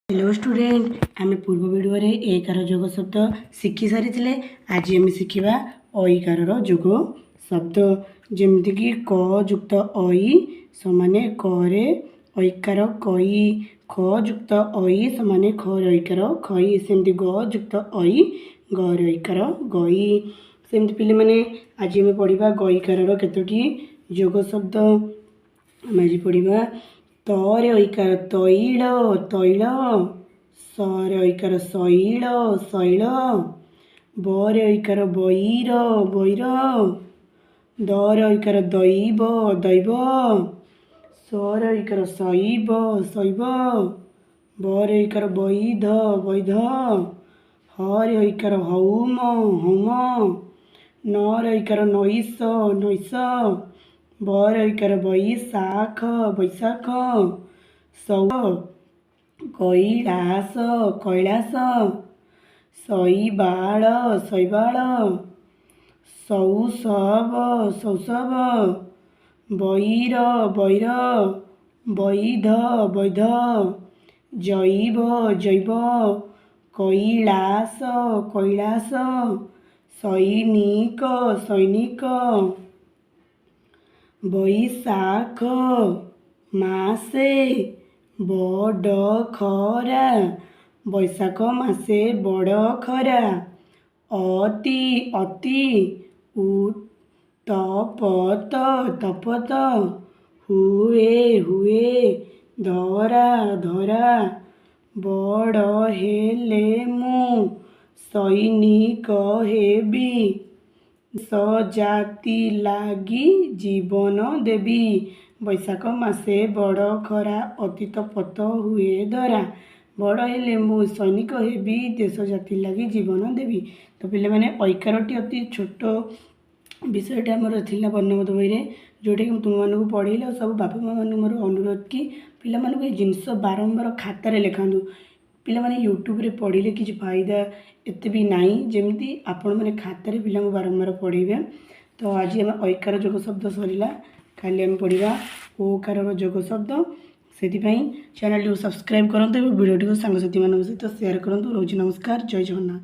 Hello student, ଆମେ ପୂର୍ବ ଭିଡ଼ିଓରେ ଏକାର ଯୋଗ ଶବ୍ଦ ଶିଖି ସାରିଥିଲେ। ଆଜି ଆମେ ଶିଖିବା ଐକାରର ଯୋଗ ଶବ୍ଦ, ଯେମିତିକି କ ଯୁକ୍ତ ଐ ସମାନେ କରେ ଐକାର କଇ, ଖ ଯୁକ୍ତ ଐ ସମାନେ ଖରେ ଐକାର ଖଇ, ସେମିତି ଗ ଯୁକ୍ତ ଐ ଗରେ ଐକାର ଗଇ। ସେମିତି ପିଲାମାନେ, ଆଜି ଆମେ ପଢ଼ିବା ଗଇକାରର କେତୋଟି ଯୋଗ ଶବ୍ଦ। ଆମେ ଆଜି ପଢ଼ିବା ତରେ ଐକାର ତୈଳ ତୈଳ, ସରେ ଐକାର ଶୈଳ ଶୈଳ, ବରେ ଐକାର ବୈର ବୈର, ଦରେ ଐକାର ଦୈବ ଦୈବ, ସରେ ଐକାର ଶୈବ ଶୈବ, ବରେ ଐକାର ବୈଧ ବୈଧ, ହରେ ଐକାର ହୌମ ହୌମ, ନରେ ଐକାର ନୈଶ ନୈଶ, ବରେ ଐକାର ବୈଶାଖ ବୈଶାଖ, ସୌ କୈଳାସ କୈଳାସ, ଶୈବାଳ ଶୈବାଳ, ସୌସବ ସୌସବ, ବୈର ବୈର, ବୈଧ ବୈଧ, ଜୈବ ଜୈବ, କୈଳାସ କୈଳାସ, ସୈନିକ ସୈନିକ, ବୈଶାଖ ମାସେ ବଡ଼ ଖରା, ବୈଶାଖ ମାସେ ବଡ଼ ଖରା, ଅତି ଅତି, ଉତପତ ତପତ, ହୁଏ ହୁଏ, ଧରା ଧରା, ବଡ଼ ହେଲେ ମୁଁ ସୈନିକ ହେବି, ଦେଶ ଜାତି ଲାଗି ଜୀବନ ଦେବି। ବୈଶାଖ ମାସେ ବଡ଼ ଖରା, ଅତି ତପତ ହୁଏ ଧରା, ବଡ଼ ହେଲେ ମୁଁ ସୈନିକ ହେବି, ଦେଶ ଜାତି ଲାଗି ଜୀବନ ଦେବି। ତ ପିଲାମାନେ, ଐକାରଟି ଅତି ଛୋଟ ବିଷୟଟି ଆମର ଥିଲା ବର୍ଣ୍ଣବୋଧ ବହିରେ, ଯେଉଁଟାକି ମୁଁ ତୁମମାନଙ୍କୁ ପଢ଼େଇଲି। ଆଉ ସବୁ ବାପା ମାଆମାନଙ୍କୁ ମୋର ଅନୁରୋଧ କି ପିଲାମାନଙ୍କୁ ଏ ଜିନିଷ ବାରମ୍ବାର ଖାତାରେ ଲେଖାନ୍ତୁ। ପିଲାମାନେ ୟୁଟ୍ୟୁବରେ ପଢ଼ିଲେ କିଛି ଫାଇଦା ଏତେ ବି ନାହିଁ, ଯେମିତି ଆପଣମାନେ ଖାତାରେ ପିଲାଙ୍କୁ ବାରମ୍ବାର ପଢ଼େଇବେ। ତ ଆଜି ଆମେ ଐକାର ଯୋଗ ଶବ୍ଦ ସରିଲା, କାଲି ଆମେ ପଢ଼ିବା ଓକାରର ଯୋଗ ଶବ୍ଦ। ସେଥିପାଇଁ ଚ୍ୟାନେଲଟିକୁ ସବସ୍କ୍ରାଇବ୍ କରନ୍ତୁ ଏବଂ ଭିଡ଼ିଓଟିକୁ ସାଙ୍ଗସାଥିମାନଙ୍କ ସହିତ ସେୟାର କରନ୍ତୁ। ରହୁଛି, ନମସ୍କାର, ଜୟ ଜଗନ୍ନାଥ।